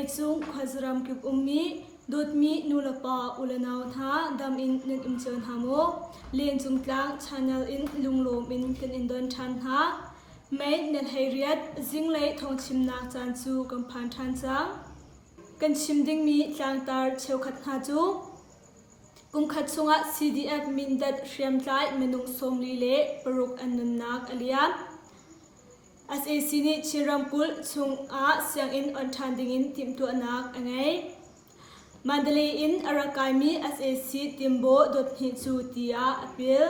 Vawleicung khuazaram kip ummi dawtmi nulepa ulenau hna dam in nan um cio hna maw? Lencung tlang channel in lunglawm in kan in don ṭhan hna. Mei nan hei riat zinglei thawngchimnak caan cu kan phan ṭhan cang. Kan chim dingmi tlangtar cheukhat hna cu Kumkhat chungah CDF Mindat hriamtlai minung 46 an nunnak a liam. Sac nih Chin ramkulh chungah sianginn on ṭhan dingin timhtuahnak a ngei. Mandalay in a rak kaimi sac Timbaw dot hnih cu ti ah a pil.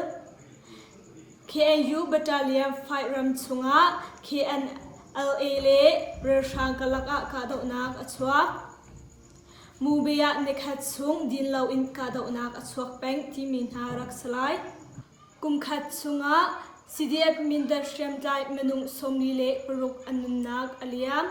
KNU Battalion 5 ram chungah KNLA le ralhrang karlak ah kahdohnak a chuak. Mube ah nikhat chung din loin kahdohnak a chuak peng timi hna rak si lai. Kumkhat chungah CDF Mindat hriamtlai minung 46 an nunnak a liam.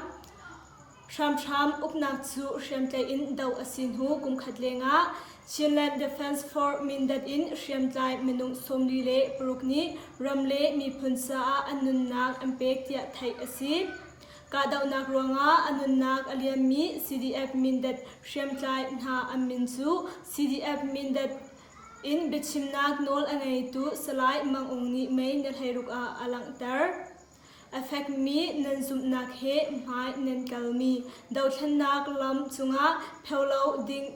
Hramhram uknak cu hriamtlaih in doh a si hnu kumkhat lengah Chinland Defense Force Mindat in hriamtlai minung 46 nih ram le miphun caah an nunnak an pek tiah theih a si. Kahdohnak ruangah a nunnak a liammi CDF Mindat hriamtlai hna an min cu CDF Mindat in biachimnak nawl a ngeitu Salai Mang Ung nih May ni 16 ah a langhter. A fekmi nan zumhnak he hmai nan kalmi dothlennak lam cungah pheo ding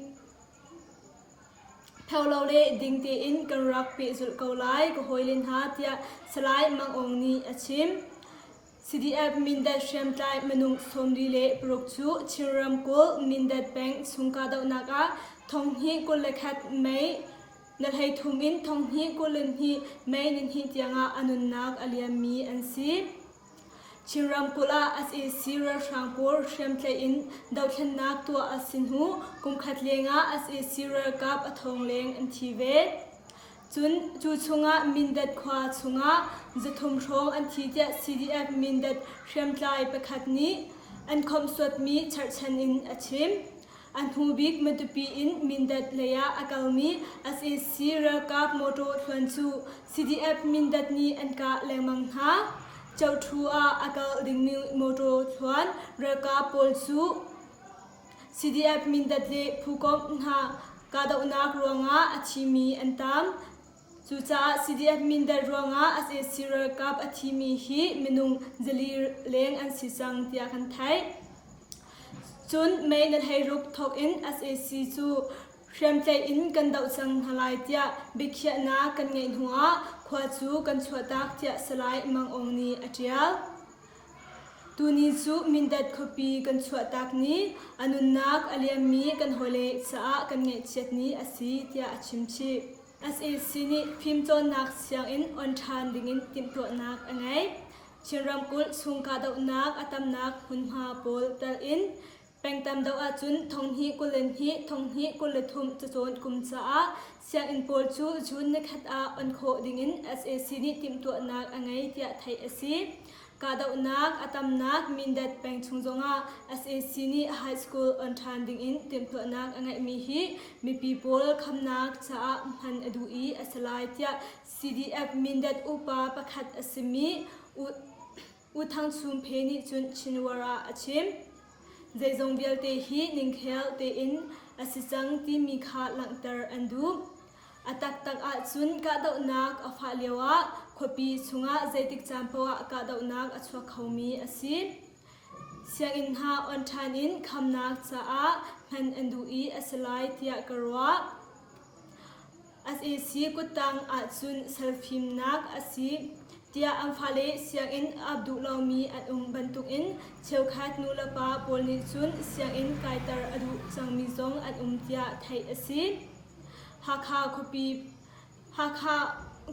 pheo lo le ding tein kan rak pehzulh ko lai ka hawile hna tiah Salai Mang Ung nih a chim. CDF Mindat hriamtlai minung 46 cu Chin ramkulh Mindat peng chung kahdohnak ah 2121 May ni 33 in 2022 May ni 2 tiangah a nunnak a liammi an si. Chin ramkulh ah sac ralhrang pawl hriamtlaih in dothlennak tuah a si hnu kumkhat lengah sac ralkap a thong leng an thi ve. Cun cu chungah Mindat khua chungah 300 hrawng an thi tiah CDF Mindat hriamtlai pakhat nih an khawmhsuatmi cherhchan in a chim. A hnu bik Matupi in Mindat lei ah a kalmi sac ralkap mawṭaw thluan cu CDF Mindat nih an kah lengmang hna. Choṭhu ah a kal dingmi mawṭaw thluan ralkap pawl cu CDF Mindat le phukomh hna kahdohnak ruangah a thimi an tam. Cucaah CDF Mindat ruangah sac ralkap a thimi hi minung 400 leng an si cang tiah kan theih. Cun May ni 16 thawk in sac cu hriamtlaih in kan doh cang hna lai tiah biakhiahnak kan ngeih hnuah khua cu kan chuahtak tiah Salai Mang Aung nih a ṭial. Tuni cu Mindat khuapi kan chuahtak ni, a nunnak a liammi kan hawile caah kan ngaihchiat ni a si tiah a chimchih. Sac nih fimcawnnak sianginn on ṭhan dingin timhtuahnak a ngei. Chin ramkulh chung kahdohnak a tamnak hmunhma pawl telh in Peng tam deuh ahcun thonghnih 22, thonghnih 23 cacawn kum caah sianginn pawl cu June nikhat ah on khawh dingin sac nih timhtuahnak a ngei tiah theih a si. Kahdohnak a tamnak Mindat peng chung zongah sac nih high school on ṭhan dingin timhtuahnak a ngeihmi hi mipi pawl khamnak caah hman a duh i a si lai tiah CDF Mindat upa pakhat a simi U Thang Chum Phe nih cun Chinwar ah a chim. Zeizong vialte hi ningkhel tein a si cang timi kha langhter an duh. A taktak ahcun kahdohnak a fah lioah khuapi chungah zeitik caan paoh ah kahdohnak a chuak khomi a si. Sianginn hna on ṭhan in khamnak caah hman an duh i a si lai tiah ka ruah. Sac kuttang ahcun salfimnak a si tiah an fale sianginn ap duh lomi an um bantukin cheukhat nulepa pawl nih cun sianginn kaiter a duh cangmi zong an um tiah theih a si. Hakha khuapi Hakha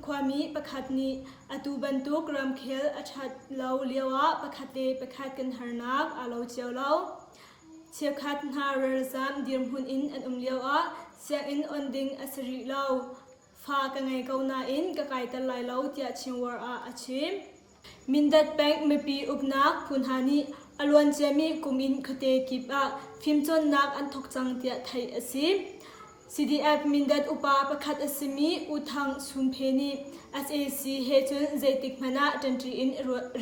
khuami pakhat nih atu bantuk ramkhel a ṭhat lo lioah pakhat le pakhat kan harnak aa lo cio lo. Cheukhat hna ralzaam dirhmun in an um lioah sianginn on ding a si rih lo. Fa ka ngei ko nain ka kaiter lai lo tiah Chinwar ah a chim. Mindat peng mipi uknak phu hna nih a luanciami kum in khuate kip ah fimcawnnak an thawk cang tiah theih a si. CDF Mindat upa pakhat a simi U Thang Chum Phe nih sac he cun zeitik hmanh ah ṭanṭi in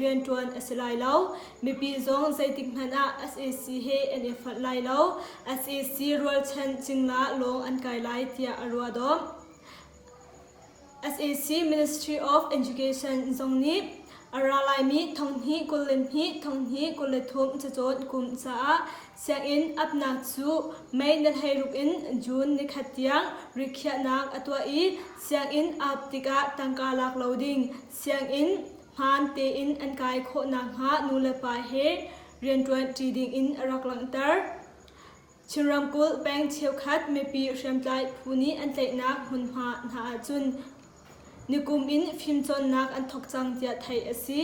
rianṭuan a si lai lo. Mipi zong zeitik hmanh ah sac he an i fonh lai lo. Sac rualchan cingla lawng an kai lai tiah a ruahdawm. Sac Ministry of Education zong nih a ra laimi thonghnih 22 thonghnih 23 cacawn kum caah sianginn apnak cu May ni 16 in June nikhat tiang rikhiahnak a tuah i sianginn ap tikah tangka lak lo ding, sianginn hmaan tein an kai khawh nakhnga nulepa he rianṭuan ṭi ding in a rak langhter. Chin ramkulh peng cheukhat mipi hriamtlai phu nih an tlaihnak hmunhma hna ahcun nikum in fimcawnnak an thawk cang tiah theih a si.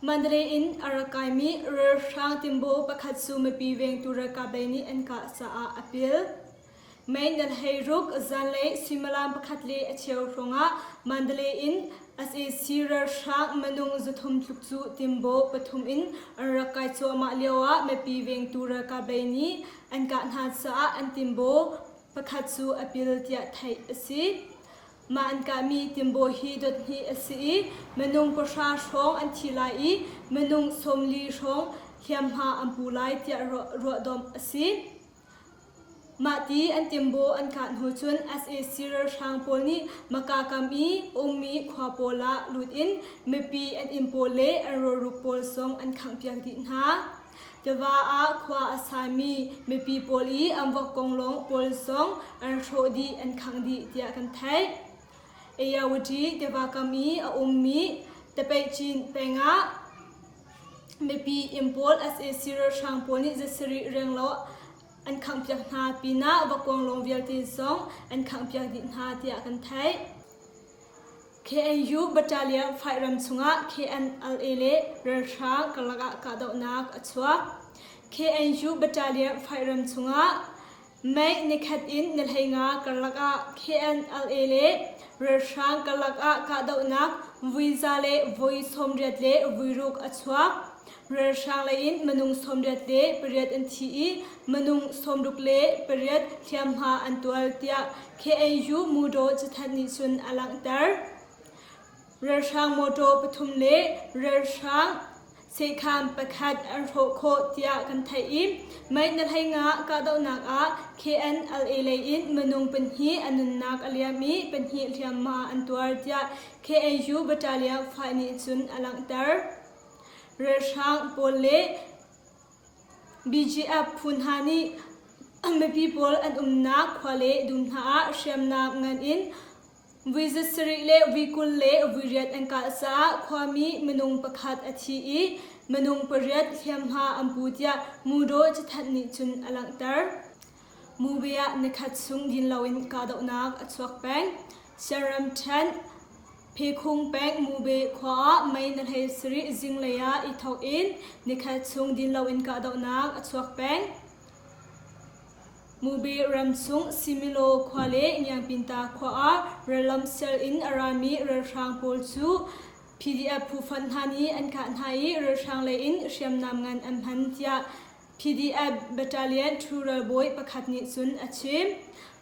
Mandalay in a rak kaimi ralhrang timbo pakhat cu mipi vengtu ralkap lei nih an kah caah a pil. May ni 16 zanlei suimilam pakhat le a cheu hrawngah Mandalay in Sac ralhrang minung 300 tluk cu Timbaw pathum in an rak kai cuahmah lioah mipi vengtu ralkap lei nih an kah hna caah an timbaw pakhat cu a pil tiah theih a si. Mah an kahmi timbaw hi dot hnih a si i minung pahra hrawng an thi lai i minung 40 hrawng hliamhma an pu lai tiah ruahdomh a si. Mahti an timbaw an kah hnu cun sac ralhrang pawl nih Maka kam i ummi khua pawl ah lut in mipi an inn pawl le an rawlruk pawl zong an khanghpiak dih hna. Tiva ah khua a sami mipi pawl i an vok konglawng pawl zong an hrawh dih an khangh dih tiah kan theih. Ayawati tiva kam i a ummi Tapeihcin peng ah Mipi inn pawl sac ralhrang pawl nih zasarih renglo an khanghpiak hna pinah vakuanglawng vialte zong an khanghpiak dih hna tiah kan theih. KNU Battalion fight ram chungah KNLA le ralhrang karlak ah kahdohnak a chuak. KNU Battalion fight ram chungah May nikhat in ni 15 karlak ah KNLA le ralhrang karlak ah kahdohnak vui za le voi 80 le vui ruk a chuak. Ralhrang lei in minung 88 an thi i minung 68 hliamhma an tuar tiah KNU Mudaw cathanh nih cun a langhter. Ralhrang mawṭaw pathum le ralhrang sehkhan pakhat an hrawh khawh tiah kan theih i mei na 15 kahdohnak ah KNLA lei in minung pahnih a nunnak a liam i pahnih hliamhma an tuar tiah KNU Battalion 5 nih cun a langhter. Ralhrang pawl le BGF phu hna nih mipi pawl an umnak khua le dum hna ah hriamnam ngan in Vui 7 le vui 20 le vui riat an kah caah khuami minung pakhat a thi i minung pariat hliamhma an pu tiah Mudaw cathanh nih cun a langhter. Mubi ah nikhat chung din loin kahdohnak a chuak peng. Siaram ṭhen Phekhung peng Mube khua ah mei na 17 zinglei ah i thawk in nikhat chung din loin kahdohnak a chuak peng. Mubi ramchung Similo khua le Ngiangpinta khua ah rallam sel in a rami ralhrang pawl cu PDF phu fonh hna nih an kah hna i ralhrang lei in hriamnam ngan an hman tiah PDF Battalion Thu ralbawi pakhat nih cun a chim.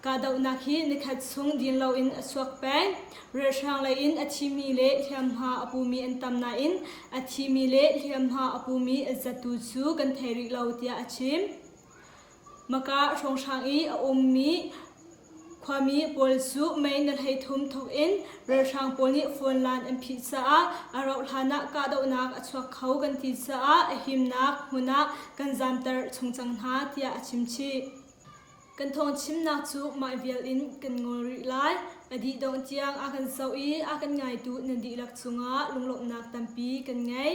Kahdohnak hi nikhat chung din loin a chuak peng. Ralhrang lei in a thimi le hliamhma a pumi an tam nain a thimi le hliamhma a pumi a zatu cu kan thei rih lo tiah a chim. Maka hrawnghrang i a ummi khuami pawl cu mei na 33 thawk in ralhrang pawl nih phone laan an phih caah a rauh hlan ah kahdohnak a chuak kho kan ti caah a himnak hmun ah kan zamter chung cang hna tiah a chim chih. Kan thawngchimnak cu mah vial in kan ngol rih lai. A dih dongh tiang a kan zoh i a kan ngaitu nan dihlak cungah lunglawmhnak tampi kan ngei.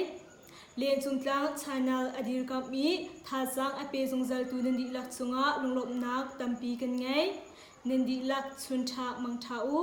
Lencungtlang channel a dirkamh i thazaang a pe zungzaltu nan dihlak cungah lunglawmhnak tampi kan ngei. Nan dihlak chun ṭha mangṭha u.